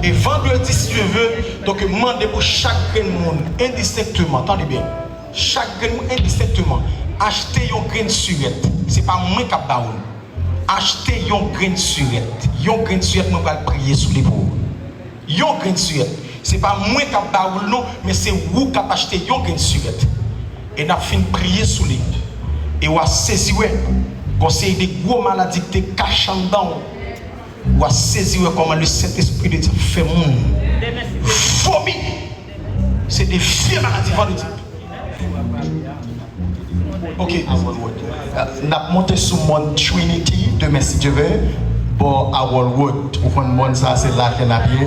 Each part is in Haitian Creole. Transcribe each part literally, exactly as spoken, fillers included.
E vandredi, si Dye vle, donk, m mande pou chak grenn moun endistenkteman, tande byen, chak grenn moun endistenkteman, achte yon grenn sirèt. Se pa mwen k ap ba ou l. Achte yon grenn sirèt. Yon grenn sirèt, mwen pral priye sou li pou ou. Yon grenn sirèt. Se pa mwen k ap ba ou l non, men se ou k ap achte yon grenn sirèt. E n ap fin priye sou li. E w a sezi wè, gon seri de gwo maladi ki te kache anndan w. W a sezi wè kòman le Saint-Esprit de Dieu ap fè moun vomi. Se de vye maladi vandredi. Ok. N ap monte sou mòn Trinity demen, si Dye vle, bò Harold Wood. Ou konn mòn sa, se la ke n ap ye.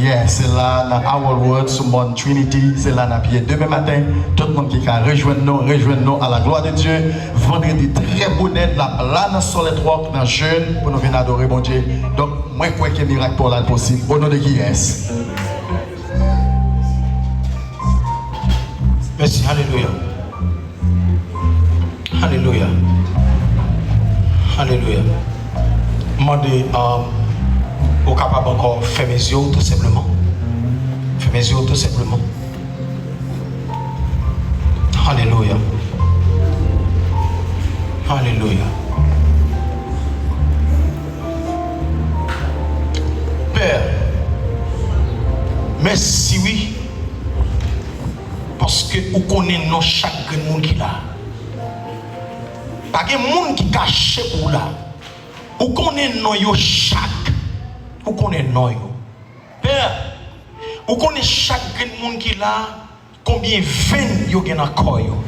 Yeah, se la nan Harold Wood, sou mòn Trinity, se la n ap ye. Demen maten, tout moun ki ka rejwenn nou, rejwenn nou à la gloire de Dieu. Vandredi trè bonè, n ap la nan Solid Rock, nan jèn, pou nou vin adore Bondye. Donk, mwen kwè ke mirak pa w la posib. O non de kiyès? Mèsi, alelouya. Alelouya. Alelouya. M mande, um, ou kapab ankò fèmen zye w, tou senpleman. Fèmen zye w, tou senpleman. Alelouya. Alelouya. Pè, mèsi wi, paske ou konnen non chak grenn moun ki la. Pa gen moun ki kache pou ou la. Ou konnen non yo chak. Ou konnen non yo. Pè, ou konnen chak grenn moun ki la, konbyen venn yo gen nan kò yo.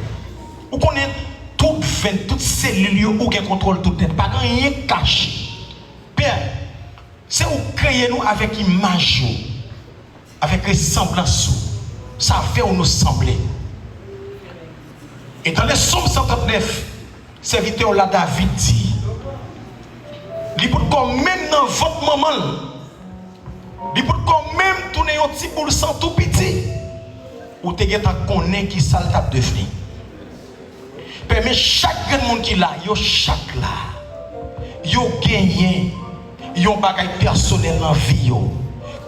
Ou konnen tout venn, tout selil yo, ou gen kontwòl tout tèt. Pa gen anyen k kache. Pè, se ou k kreye nou avèk imaj ou, avèk resanblans ou. Se avè w nou sanble. E nan le Sòm san trant nèf, sèvitè w la David di, li potko menm nan vant manman l, li potko menm tounen yon ti boul san tou piti, ou te gentan konnen ki sa l t ap devni. Pè, men chak grenn moun ki la, yo chak la, yo genyen yon bagay pèsonèl nan vi yo,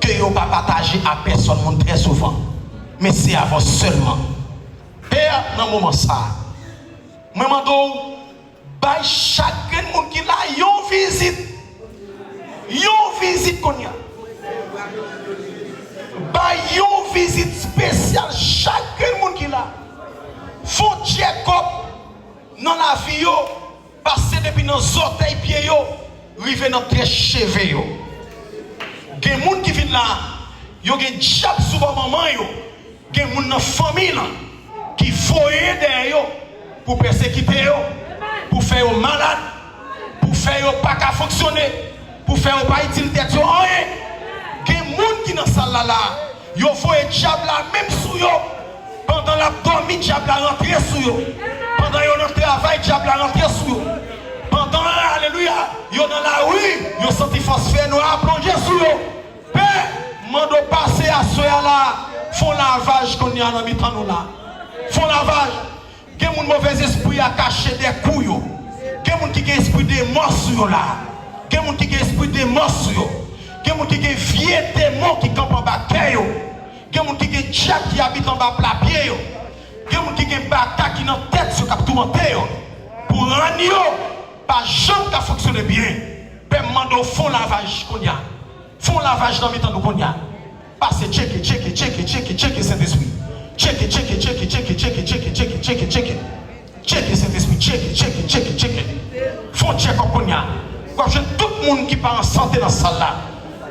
ke yo pa pataje a pèsòn moun trè souvan, men se avè w sèlman. Pè, nan moman sa a, mwen mande w, bay chak grenn moun ki la yon vizit. Yon vizit kounye a. Bay yon vizit espesyal chak grenn moun ki la. Fè yon tchèkòp nan lavi yo, pase depi nan zòtèy pye yo, rive nan tèt cheve yo. Gen moun ki vin la, yo gen dyab sou bò manman yo. Gen moun nan fanmi lan ki voye dèyè yo pou pèsekite yo, pou fè yo malad, pou fè yo pa ka fonksyone, pou fè yo pa itil tèt yo anyen. Gen moun ki nan sal la la, yo voye dyab la menm sou yo. Pandan l ap dòmi, dyab la rantre sou yo. Pandan yo nan travay, dyab la rantre sou yo. Pandan, alelouya, yo nan lari, yo santi fòs fènwa a plonje sou yo. Pè, m mande w pase aswè a la, fè yon lavaj kounye a nan mitan nou la. Fè yon lavaj. Gen moun movèzespri a kache dèyè kou yo. Gen moun ki gen espri demò sou yo la. Gen moun ki gen espri demò sou yo. Gen moun ki gen vye demon ki kanpe anba kè yo. Gen moun ki gen dyab ki abite anba pla pye yo. Gen moun ki gen baka ki nan tèt yo k ap toumante yo. Pou rann yo pa janm ka fonksyone byen. Pè, m mande w fè yon lavaj kounye a. Fè yon lavaj nan mitan nou kounye a. Pase tcheke, tcheke, tcheke, tcheke, tcheke, Sentespri. Tcheke, tcheke, tcheke, tcheke, tcheke, tcheke, tcheke, tcheke, tcheke. Tcheke, Sentespri, tcheke, tcheke, tcheke, tcheke. Fè yon tchèkòp kounye a. W ap jwenn tout moun ki pa an sante nan sal la.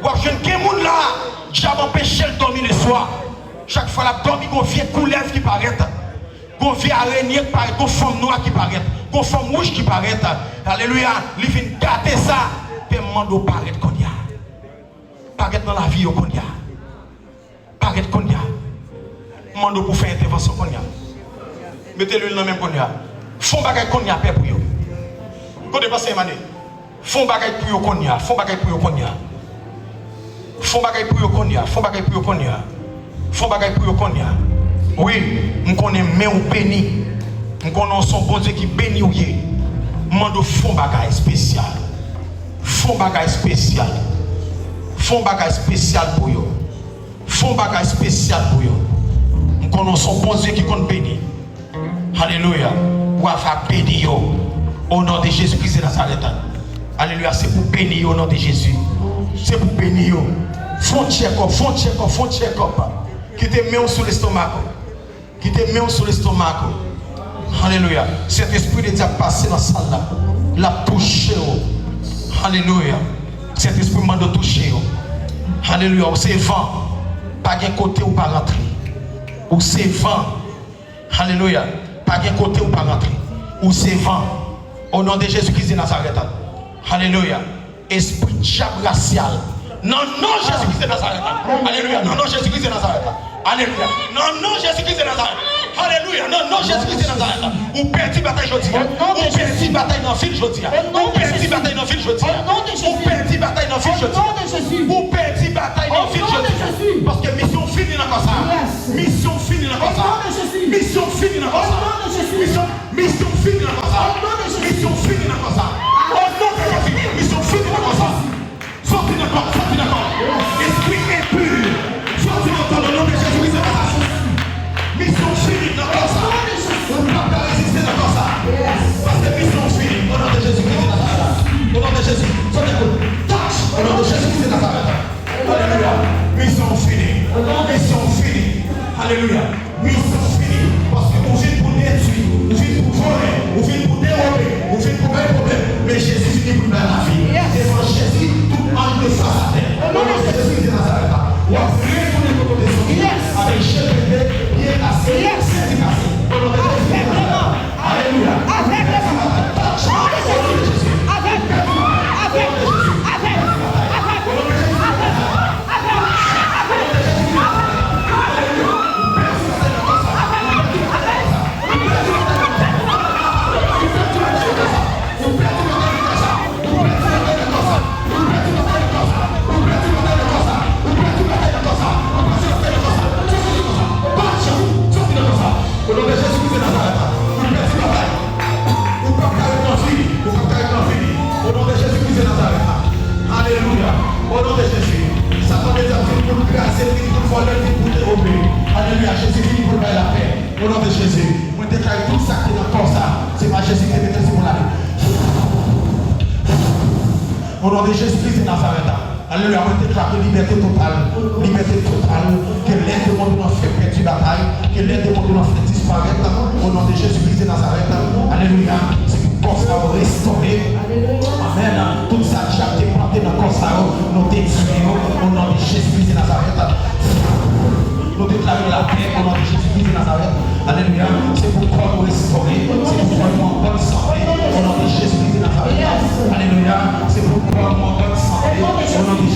W ap jwenn gen moun la, dyab anpeche l dòmi leswa. Chak fwa l ap dòmi, gon vye koulèv ki parèt. Gon vye arenye k parèt, gon fanm nwa ki parèt, gon fanm wouj ki parèt. Alelouya, li vin gate sa. Pè, m mande w parèt kounye a. Parèt nan lavi yo kounye a. Parèt kounye a. M mande w pou fè entèvansyon kounye a. Mete lwil nan men m kounye a. Fè yon bagay kounye a, pè, pou yo. Kote pastè Emmanuel? Fè yon bagay pou yo kounye a. Fè yon bagay pou yo kounye a. Fè yon bagay pou yo kounye a. Fè yon bagay pou yo kounye a. Fè yon bagay pou yo kounye a. Wi, m konnen men w beni. M konnen w se yon Bondye ki beni w ye. M mande w fè yon bagay espesyal. Fè yon bagay espesyal. Fè yon bagay espesyal pou yo. Fè yon bagay espesyal pou yo. M konnen w se yon Bondye ki konn beni. Alelouya. W a va beni yo. O non de Jezi Kris de Nazarèt. Alelouya. Se pou beni yo o non de Jezi. Se pou beni yo. Fè yon check-up, fè yon check-up, fè yon check-up. Kite men w sou lestomak ou. Kite men w sou lestomak ou. Alelouya. Sentespri de Dye ap pase nan sal la. L ap touche w. Alelouya. Sentespri mande w touche yo. Alelouya. Ou se van. Pa gen kote ou pa rantre. Ou se van. Alelouya. Pa gen kote ou pa rantre. Ou se van. O non de Jezi Kris de Nazarèt. Alelouya. Espri dyab rasyal. Nan non Jezi Kris de Nazarèt. Alelouya. Nan non Jezi Kris de Nazarèt. Alelouya. Nan non Jezi Kris de Nazarèt. Alelouya. Nan non Jezi Kris de Nazarèt. Ou pèdi batay jodi a. Ou pèdi batay nan vil jodi a. Ou pèdi batay nan vil jodi a. Ou pèdi batay nan vil jodi a. Ou pèdi batay nan vil jodi a. Paske misyon fini nan kò sa. Misyon fini nan kò sa. Misyon fini nan kò sa. Misyon Misyon fini nan kò sa. Misyon fini nan kò sa. O non de Jezi, misyon fini nan kò sa. Soti nan kò, soti nan kò. Espri enpi, soti nan kò, o non de Jezi Kris de Nazarèt. Misyon fini nan kò sa. Ou p ap ka reziste nan kò sa. Paske misyon fini, o non de Jezi Kris de Nazarèt. O non de Jezi, soti kout. Touch, o non de Jezi Kris de Nazarèt. Alelouya. Misyon fini. Misyon fini. Alelouya. Misyon fini. Paske ou vin pou detwi, ou vin pou vòlè, ou vin pou dewobe, ou vin pou bay pwoblèm. Men Jezi vini pou l bay lavi. Devan Jezi, tout ann de fas atè. O non de Jezi de Nazarèt, w ap retounen kote w te soti. Avèk je pete, pye kase, senti kase. O non de Jezi de Nazarèt. Alelouya. Avèk le non de Jezi. Avèk, avèk, avèk, avèk, avèk, avèk, avèk. O non de Jezi Kris de Nazarèt, ou pèdi batay. Ou p ap ka ret nan fini. Ou p ap ka ret nan fini. O non de Jezi Kris de Nazarèt. Alelouya. O non de Jezi. Satan te di ap vin pou l kraze, vin pou l vòlè, vin pou l dewobe. Alelouya. Jezi vini pou l bay lapè. O non de Jezi. Mwen deklare tout sa ki te nan kò sa. Se pa Jezi ki te mete l, se pou l ale. O non de Jezi Kris de Nazarèt. Alelouya, mwen deklare libète total, libète total, ke lè demonn yo nan fè pèdi batay, ke lè demonn yo nan fè disparèt, o non de Jezi Kris de Nazarèt, alelouya, se pou kò sa yo restore, amèn, tout sa dyab te plante nan kò sa yo, nou detwi yo, o non de Jezi Kris de Nazarèt, nou deklare lapè, o non de Jezi Kris de Nazarèt, alelouya, se pou kò nou restore, se pou kò nou an bòn sante, o non de Jezi Kris de Nazarèt, alelouya, se pou kò nou an bòn sante, o non de